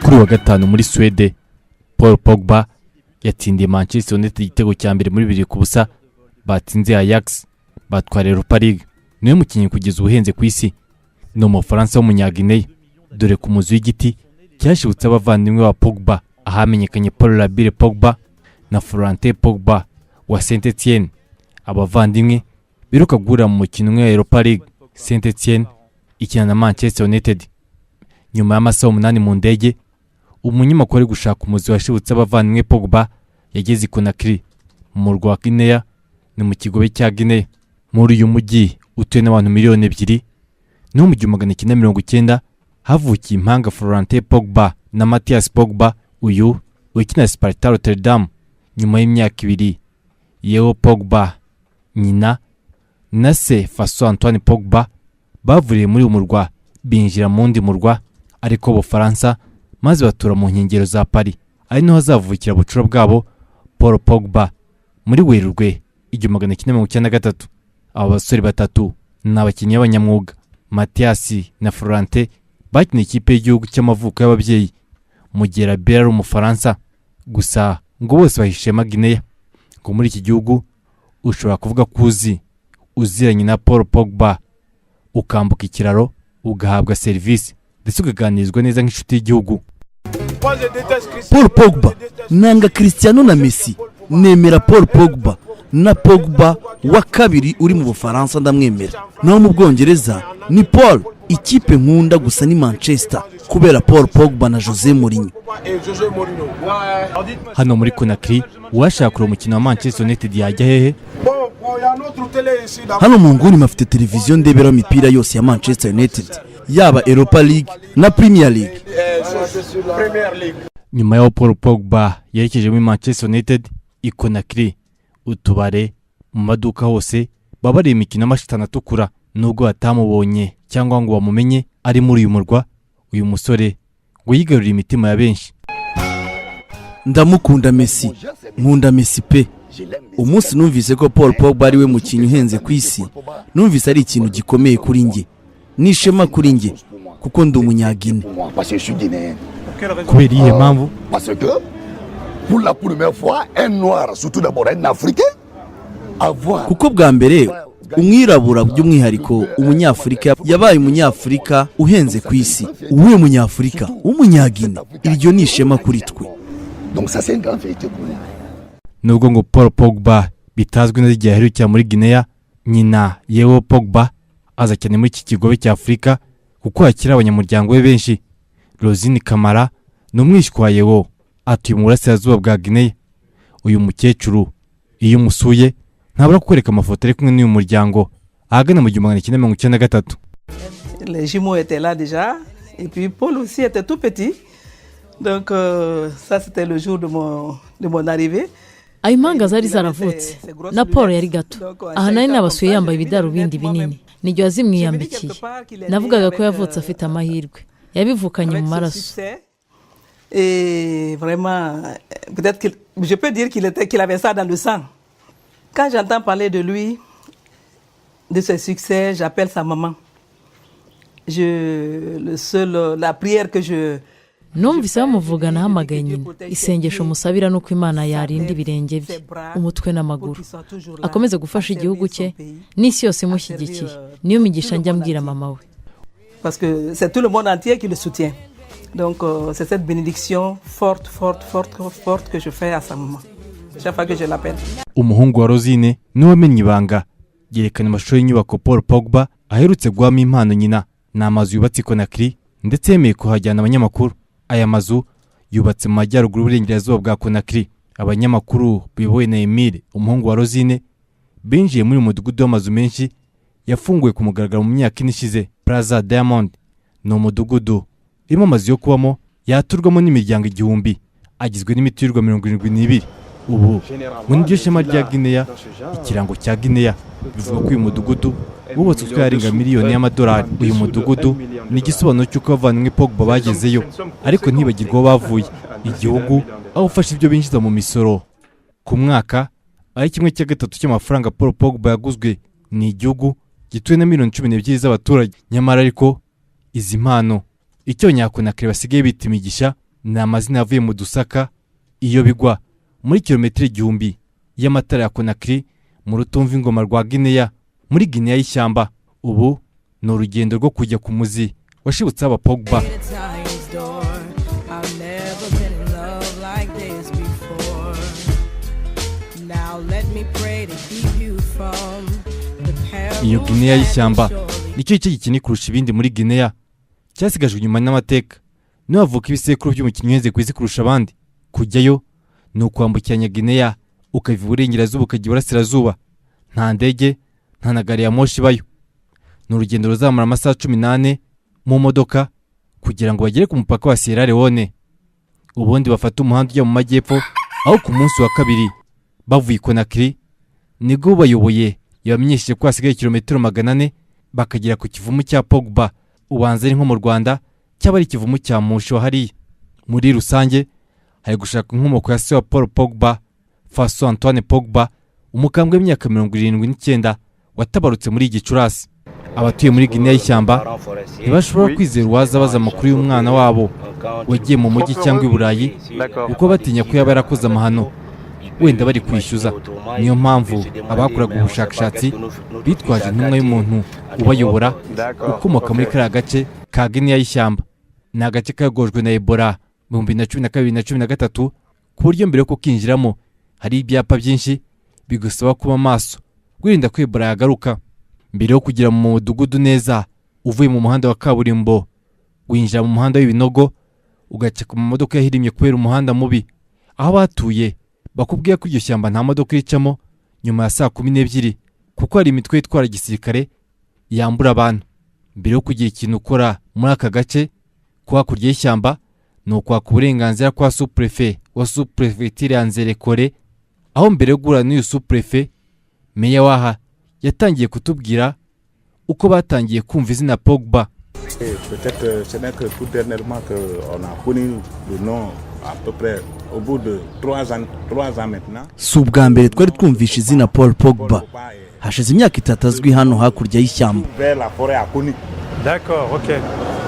Kuri wa gatanu muri Suwede, Paul Pogba yatsindiye Manchester United igitego cya mbere muri 2-0 batsinze Ajax, batwara Europa League. Niwe mukinnyi kugeza ubuhenze ku isi. Ni Umufaransa w'Umunyagineya, dore ku muzi w'igiti cyashibutse abavandimwe ba Pogba, ahamenyekanye Paul Labile Pogba na Florentin Pogba wa Saint Etienne. Abavandimwe biruka guhurira mu mukino umwe wa Europa League, Saint Etienne ikina na Manchester United. Nyuma y'amasaha 8 mu ndege, umunyamakuru ari gushaka umuzi washibutse abavandimwe Pogba yageze i Conakry, mu murwa wa Guinea, ni mu kigobe cya Guinea. Muri uyu mujyi utuwe n'abantu miliyoni 2, niho mu 1990 havukiye impanga Florentin Pogba na Mathias Pogba, uyu ukina Sparta Rotterdam. Nyuma y'imyaka 2, Yeo Pogba, nyina na se Faso Antoine Pogba bavuriye muri uyu murwa, binjira mu wundi murwa ariko Bufaransa, maze batura mu nkengero za Paris, ari naho hazavukira bucura bwabo Paul Pogba muri Werurwe 1993. Aba basore batatu ni abakinnyi b'abanyamwuga. Mathias na Florentin bakiniye ikipe y'igihugu cy'amavuko y'ababyeyi, mu gihe Labile ari Umufaransa. Gusa ngo bose bahishema Guinea. Ngo muri iki gihugu ushobora kuvuga ko uzi uziranye na Paul Pogba, ukambuka ikiraro, ugahabwa serivisi, ndetse ukaganirizwa neza nk'inshuti y'igihugu. Paul Pogba, nanga Cristiano na Messi, nemera Paul Pogba. Na Pogba wa kabiri uri mu Bufaransa ndamwemera, naho mu Bwongereza ni Paul. Ikipe nkunda gusa ni Manchester kubera Paul Pogba na Jose Mourinho. Hano muri Conakry, uwashaka kureba umukino wa Manchester United yajya hehe? Hano mu nguni mafite televiziyo ndeberaho imipira yose ya Manchester United, yaba Europa League na Premier League. Nyuma y'aho Paul Pogba yerekeje muri Manchester United, i Conakry, utubare, mu maduka hose baba bareba imikino y'amashitani atukura. Nubwo batamubonye cyangwa ngo bamumenye ari muri uyu murwa, uyu musore ngo yigaruriye imitima ya benshi. Ndamukunda Messi, nkunda Messi pe. Umunsi numvise ko Paul Pogba ari we mukinnyi uhenze ku isi, numvise ari ikintu gikomeye kuri njye, ni ishema kuri njye kuko ndi Umunyagine. Kubera iyihe mpamvu? Parce que pour la première fois, un Noir, surtout d'abord un Africain, avoir Kuko bwa mbere umwirabura, by'umwihariko Umunyafurika, yabaye Umunyafurika uhenze ku isi. Uwuhe Munyafurika w'Umunyagine? Iryo ni ishema kuri twe. Donc ça, c'est une grande vérité pour nous. Nubwo ngo Paul Pogba bitazwi neza igihe aherukira muri Guinea, nyina Yewo Pogba aza cyane muri iki kigobe cya Afurika kuko hakiri abanyamuryango be benshi. Rosine Kamara ni umwishywa wa Yewo, atuye mu burasirazuba bwa Guinea. Uyu mukecuru iyo umusuye ntabura kukwereka amafoto ari kumwe n'uyu muryango ahagana mu 1993. Les jumeaux étaient là déjà. Et puis Paul aussi était tout petit. Donc ça, c'était le jour de mon arrivée. Ayo impanga zari zaravutse na Paul yari gato. Aha nari nabasuye yambaye ibidarubindi binini, niryo yazimwiyambikiye. Navugaga ko yavutse afite amahirwe, yabivukanye mu maraso. Et vraiment, peut-être que je peux dire qu'il avait ça dans le sang. Quand j'entends parler de lui, de ses succès, j'appelle sa maman. Le seul, la prière que je Numvise bamuvuga, nahamagaye nyina. Isengesho musabira ni uko Imana yarinda ibirenge bye, umutwe n'amaguru, akomeze gufasha igihugu cye n'isi yose imushyigikiye. Niyo migisha njya mbwira mama we. Parce que c'est tout le monde entier qui le soutient. Donc c'est cette bénédiction forte, forte, forte, forte que je fais à sa maman chaque fois que je l'appelle. Umuhungu wa Rosine niwe wamenye ibanga, yerekana amashusho y'inyubako Paul Pogba aherutse guhamo impano nyina. Ni amazu yubatse i Conakry, ndetse yemeye kuhajyana abanyamakuru. Aya mazu yubatse mu majyaruguru y'uburengerazuba bwa Conakry. Abanyamakuru biyobowe na Emile, umuhungu wa Rosine, binjiye muri uyu mudugudu w'amazu menshi yafunguwe ku mugaragaro mu myaka 4 ishize. Plaza Diamond ni umudugudu urimo amazu yo kubamo yaturwamo n'imiryango 1000, agizwe n'imiturirwa 72. Ubu ngo niryo shema rya Guinea, ikirango cya Guinea. Bivuga ko uyu mudugudu wubatswe utwaye arenga miliyoni y'amadolari. Uyu mudugudu ni igisobanuro cy'uko abavandimwe Pogba bagezeyo, ariko ntibagirwe aho bavuye, igihugu aho ufashe ibyo binjiza mu misoro ku mwaka ari 1/3 cy'amafaranga Paul Pogba yaguzwe. Ni igihugu gituwe na miliyoni 12 z'abaturage. Nyamara ariko izi mpano, icyo Nyakonakire basigaye bita imigisha, Ni amazina yavuye mu dusaka iyo bigwa muri kilometero 1000 y'amatara ya Conakry, mu rutumva ingoma rwa Guinea, muri Guinea y'ishyamba. Ubu ni urugendo rwo kujya ku muzi washibutseho aba Pogba. Zion's door. I've never been in love like this before. Now let me pray to keep you from the perils Iyo Guinea y'ishyamba that will surely nicyo gice gikennye kurusha ibindi muri Guinea, cyasigajwe inyuma n'amateka. Niho havuka ibisekuru by'umukinnyi uhenze ku isi kurusha abandi. Kujyayo ni ukwambukiranya Guinea, ukava iburengerazuba ukajya iburasirazuba. Nta ndege, nta na gari ya moshi ibayo. Ni urugendo ruzamara amasaha 14 mu modoka kugira ngo bagere ku mupaka wa Sierra Leone, ubundi bafate umuhanda ujya mu majyepfo, aho ku munsi wa kabiri bavuye i Conakry nibwo ubayoboye yabamenyesheje ko hasigaye kilometero 400 bakagera ku kivumu cya Pogba. Ubanza ari nko mu Rwanda cyaba ari ikivumu cya Mushi wa hariya. Muri rusange hari gushaka inkomoko ya se wa Paul Pogba, Faso Antoine Pogba, umukambwe w'imyaka 79 watabarutse muri Gicurasi. Abatuye muri Guinea y'ishyamba ntibashobora kwizera uwaza abaza amakuru y'umwana wabo wagiye mu mujyi cyangwa i Burayi, kuko batinya ko yaba yarakoze amahano, wenda bari kwishyuza. Niyo mpamvu abakoraga ubushakashatsi bitwaje intumwa y'umuntu ubayobora ukomoka muri kariya gace ka Guinea y'ishyamba. Ni agace kagojwe na Ebola mu 2012 na 13, ku buryo mbere yo kukinjiramo hari ibyapa byinshi bigusaba kuba maso, wirinda ko Ebola yagaruka. Mbere yo kugera mu mudugudu neza, uvuye mu muhanda wa kaburimbo winjira mu muhanda w'ibinogo, ugaca ku mamodoka yahirimye kubera umuhanda mubi. Aho batuye bakubwiye ko iryo shyamba nta modoka iricamo nyuma ya saa 12, kuko hari imitwe yitwara gisirikare yambura abantu. Mbere yo kugira ikintu ukora muri aka gace ko hakurya y'ishyamba, ni ukwaka uburenganzira kwa sous-préfet wa sous-préfecture ya Nzérékoré, aho mbere yo guhura n'uyu sous-préfet, meya waha yatangiye kutubwira uko batangiye kumva izina Pogba. Et peut-être ce n'est que tout dernièrement qu'on a connu le nom, à peu près au bout de 3 ans, 3 ans maintenant. Si ubwa mbere twari twumvishe izina Paul Pogba. Hashize imyaka 3 azwi hano hakurya y'ishyamba. Vers la forêt a connu. D'accord, ok.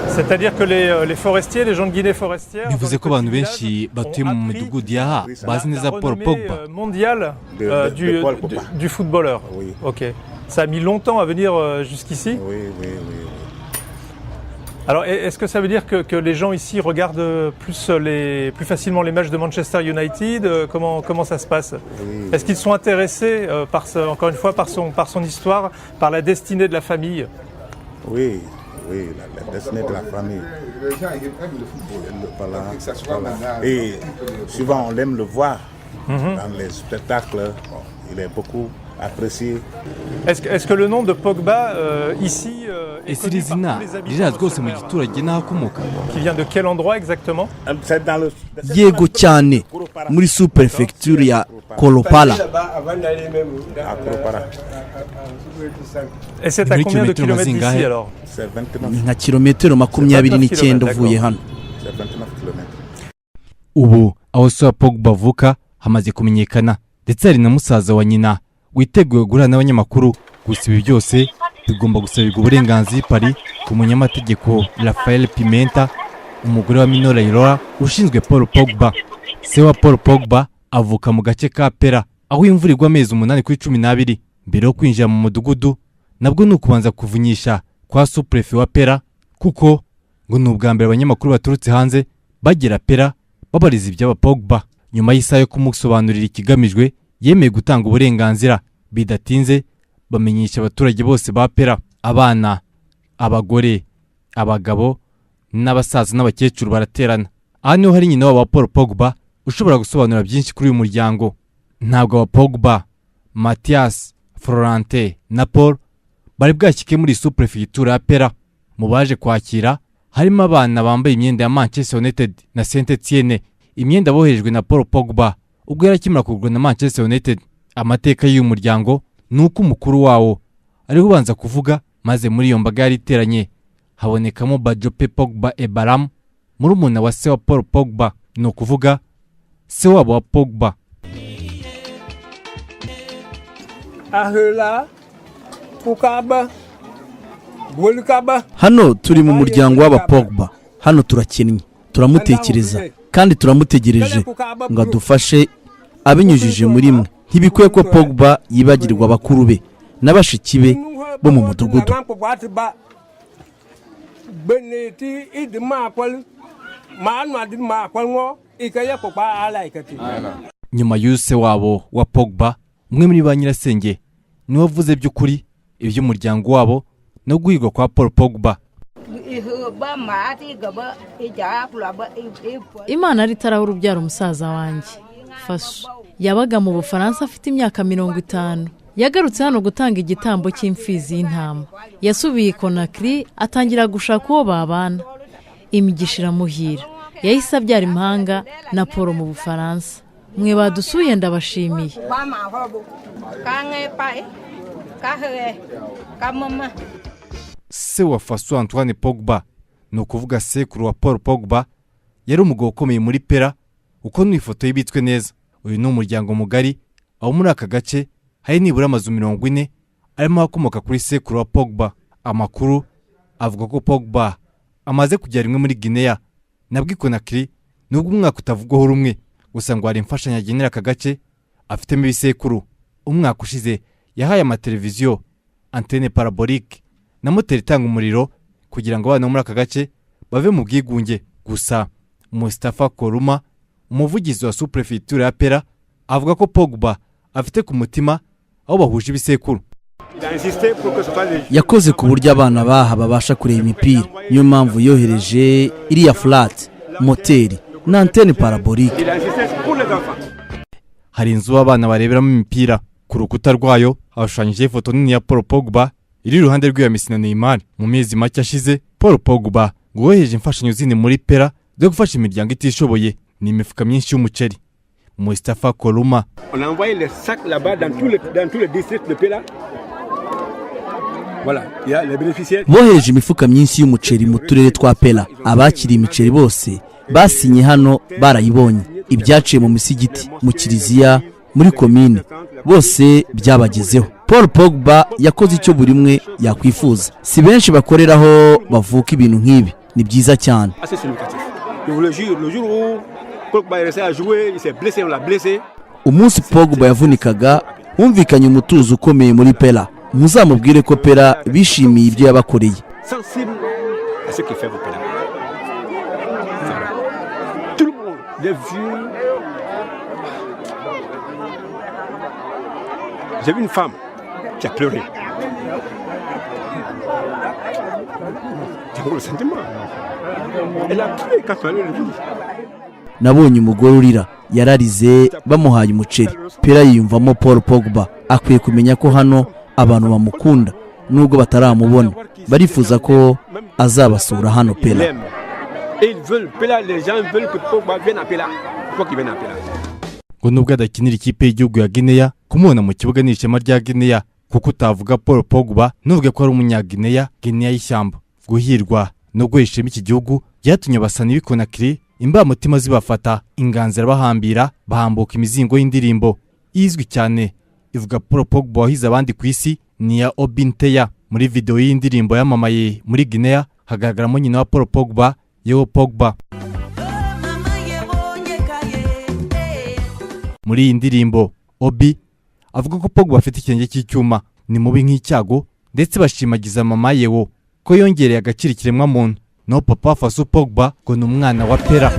C'est-à-dire que les forestiers, les gens de Guinée forestière, Bivuze ko abantu benshi batuye mu midugudu y'aha bazi neza Paul Pogba. Mondial De Paul Pogba. du footballeur. Oui. Ok. Ça a mis longtemps à venir jusqu'ici. Oui. Alors, est-ce que ça veut dire que les gens ici regardent plus facilement les matchs de Manchester United? Comment ça se passe? Oui. Est-ce qu'ils sont intéressés, encore une fois, par son histoire, par la destinée de la famille? Oui, la destinée de la famille. Les gens, ils aiment le football. Voilà, Que ça soit voilà. maintenant, Et souvent, on aime le voir dans les spectacles. Bon, il est beaucoup apprécié. Est-ce que le nom de Pogba ici est Ese connu iri par zina tous les habitants rirazwi hose mu de giturage n'ahakomoka? Qui vient de quel endroit exactement? C'est dans le Yego cyane, muri sous-préfecture ya Koropara. À Koropara. Et c'est Ni à muri combien de kilometero kilomètres d'ici zingahe? alors? C'est 29, Ni nka kilometero 29 uvuye hano. C'est 29 kilomètres. Ubu aho se wa Pogba avuka hamaze kumenyekana, ndetse hari na musaza wa nyina witeguye guhura n'abanyamakuru. Gusa ibi byose bigomba gusabirwa uburenganzira i Paris ku munyamategeko Rafael Pimenta, umugore wa Mino Raiola ushinzwe Paul Pogba. Se wa Paul Pogba avuka mu gace ka Pera, aho imvura igwa amezi 8 kuri 12. Mbere yo kwinjira mu mudugudu nabwo ni ukubanza kuvunyisha kwa sous-préfet wa Pera, kuko ngo ni ubwa mbere abanyamakuru baturutse hanze bagera Pera babariza iby'aba Pogba. Nyuma y'isaha yo kumusobanurira ikigamijwe, yemeye gutanga uburenganzira. Bidatinze bamenyesha abaturage bose ba Pera, abana, abagore, abagabo n'abasaza n'abakecuru baraterana. Aha niho hari nyina wabo wa Paul Pogba ushobora gusobanura byinshi kuri uyu muryango. Ntabwo aba Pogba, Mathias, Florente na Paul bari bwashyike muri sous-préfecture ya Pera. Mu baje kwakira harimo abana bambaye imyenda ya Manchester United na Saint Etienne, imyenda boherejwe na Paul Pogba ubwo yari akimara kugurwa na Manchester United. Amateka y'uyu muryango ni uko umukuru wawo ariwe ubanza kuvuga, maze muri iyo mbaga yari iteranye habonekamo Bajope Pogba Ebaram, murumuna wa se wa Paul Pogba, ni ukuvuga se wabo wa Pogba. Ahela, Kukaba, Bwelikaba. Hano turi mu muryango w'aba Pogba. Hano turakennye, turamutekereza. Kandi turamutegereje ngo adufashe abinyujije muri mwe. Ntibikwiye ko Pogba yibagirwa bakuru be na bashiki be bo mu mudugudu. Nyuma y'use wabo wa Pogba, umwe muri ba nyirasenge niwe wavuze by'ukuri iby'umuryango wabo no guhigwa kwa Paul Pogba. Imana yari itaraha urubyaro umusaza wanjye Faso. Yabaga mu Bufaransa afite imyaka 50. Yagarutse hano gutanga igitambo cy'imfizi y'intama. Yasubiye i Conakry atangira gushaka uwo babana. Imigisha iramuhira. Yahise abyara impanga na Paul mu Bufaransa. Mwe badusuye ndabashimiye. Se wa Faso Antoine Pogba, ni ukuvuga sekuru wa Paul Pogba, yari umugabo ukomeye muri Pera, uko ni ifoto y'ibitswe neza. Uyu ni umuryango mugari aho muri aka gace hari nibura amazu 40 arimo akomoka kuri sekuru wa Pogba. Amakuru avuga ko Pogba amaze kujya rimwe muri Guinea nabwo i Conakry, nubwo umwaka utavugwaho rumwe, gusa ngo hari imfashanyo agenera aka gace afitemo ibisekuru. Umwaka ushize yahaye amateleviziyo, antenne parabolique na moteri itanga umuriro kugira ngo abana bo muri aka gace bave mu bwigunge. Gusa Mustafa Koruma, umuvugizi wa sous-préfecture ya Pera, avuga ko Pogba afite ku mutima aho bahuje ibisekuru. Yakoze ku buryo abana baha babasha kureba imipira, niyo mpamvu yohereje iriya flat, moteri na antenne parabolique. Hari inzu abana bareberamo imipira, ku rukuta rwayo hashushanyijeho ifoto nini ya Paul Pogba iri iruhande rw'iyo Messi na Neymar. Mu mezi make ashize Paul Pogba ngo yohereje imfashanyo zindi muri Pera zo gufasha imiryango itishoboye, ni imifuka myinshi y'umuceri. Mustafa Koruma: On a envoyé les sacs là-bas dans tous les districts de Pera. Voilà, il y a les bénéficiaires. Bohereje imifuka myinshi y'umuceri mu turere twa Pera. Abakiriye imiceri bose basinye hano barayibonye. Ibyaciye mu misigiti, mu kiliziya, muri komine, bose byabagezeho. Paul Pogba yakoze icyo buri umwe yakwifuza. Si benshi bakoreraho bavuka ibintu nk'ibi, ni byiza cyane. Assez significatif. Je vous le jure, le jour où Pogba est resté à jouer, il s'est blessé, on l'a blessé. Umunsi Pogba yavunikaga humvikanye umutuzo ukomeye muri Pera. Muzamubwire ko Pera bishimiye ibyo yabakoreye. Sensible à ce qu'il fait pour Pera. Tout le monde, les vieux. J'ai vu une femme qui a pleuré. J'ai le sentiment. Elle a pleuré quand elle l'a vu. Nabonye umugore urira, yararize bamuhaye umuceri. Pera yiyumvamo Paul Pogba. Akwiye kumenya ko hano abantu bamukunda nubwo bataramubona, barifuza ko azabasura hano Pera. Ngo nubwo adakinira ikipe y'igihugu ya Guinea, kumubona mu kibuga ni ishema rya Guinea, kuko utavuga Paul Pogba nuvuge ko ari umunyaguinea, Guinea y'ishyamba. Guhirwa no guhishema iki gihugu byatumye abasani b'i Conakry imbamutima zibafata, inganzo irabahambira, bahambuka imizingo y'indirimbo izwi cyane ivuga Paul Pogba wahize abandi ku isi ni ya Obinteya. Muri video y'indirimbo yamamaye muri Guinea hagaragaramo nyina wa Paul Pogba, Yeo Pogba. Muri iyi ndirimbo Obi avuga ko Pogba afite ikirenge cy'icyuma, ni mubi nk'icyago, ndetse bashimagiza mama Yeo ko yongereye agaciro ikiremwa muntu. No papa Faso Pogba ngo ni umwana wa Pera.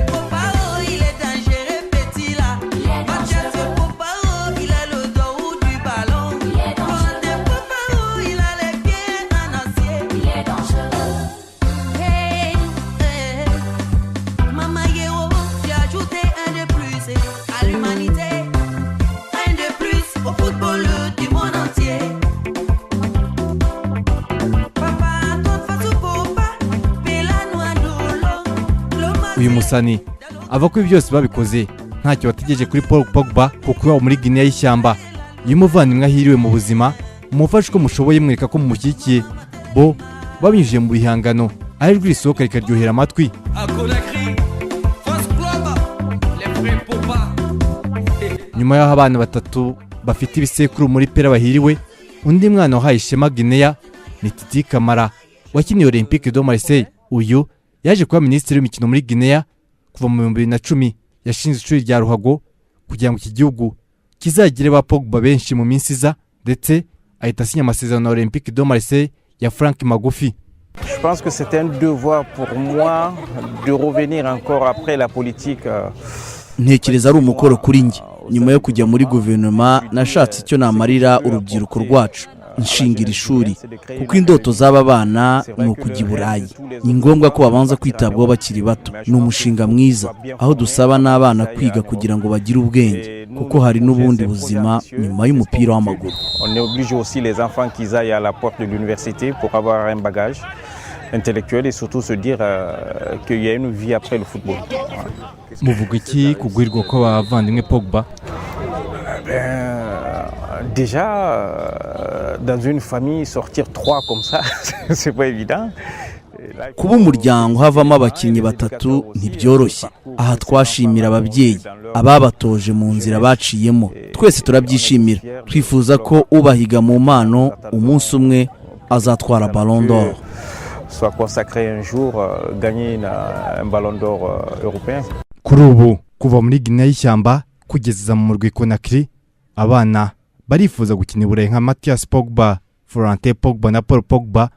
Uyu musani ava ko ibi byose babikoze ntacyo bategereje kuri Paul Pogba, kuko iwabo muri Guinea y'ishyamba. Iyo umuvandimwe ahiriwe mu buzima, mumufashe uko mushoboye, mwereka ko mumushyigikiye. Bo babinyujije mu bihangano, aho ijwi risohoka rikaryohera amatwi. Nyuma y'aho abana batatu bafite ibisekuru muri Pera bahiriwe, undi mwana wahaye ishema Guinea ni Titi Camara wakiniye Olympique de Marseille. Uyu yaje kuba minisitiri w'imikino muri Guinea Kuva mu 2010 yashinze ishuri rya ruhago kugira ngo iki gihugu kizagire ba Pogba benshi mu minsi iza, ndetse ahita asinya amasezerano na Olympique de Marseille ya Frank Magufi. Je pense que c'est un devoir pour moi de revenir encore après la politique. Ntekereza ari umukoro kuri njye. Nyuma yo kujya muri guverinoma, nashatse icyo namarira urubyiruko rwacu, nshingira ishuri, kuko indoto z'aba bana ni ukujya i Burayi. Ni ngombwa ko babanza kwitabwaho bakiri bato. Ni umushinga mwiza aho dusaba n'abana kwiga kugira ngo bagire ubwenge, kuko hari n'ubundi buzima nyuma y'umupira w'amaguru. On oblige aussi les enfants qu'ils aillent à la porte de l'université pour avoir un bagage intellectuel et surtout se dire qu'il y a une vie après le football. Muvuga iki ku guhirwa kw'abavandimwe Pogba? Ben, déjà, dans une famille, sortir trois comme ça, c'est pas évident. Kuba umuryango havamo abakinnyi batatu ntibyoroshye. Aha twashimira ababyeyi, ababatoje mu nzira baciyemo. Twese turabyishimira, twifuza ko ubahiga mu mpano umunsi umwe azatwara Ballon d'Or. Soit consacré un jour, gagner un Ballon d'Or européen. Kuri ubu, kuva muri Guinea y'ishyamba kugeza mu murwi Conakry, abana barifuza gukina i Burayi nka Mathias Pogba, Florentin Pogba na Paul Pogba,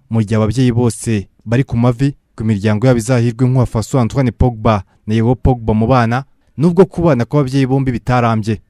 mu gihe ababyeyi bose bari ku mavi ku miryango yabo izahirwe nk'uwa François Antoine Pogba na Yeo Pogba mu bana, nubwo kubana kw'ababyeyi bombi bitarambye.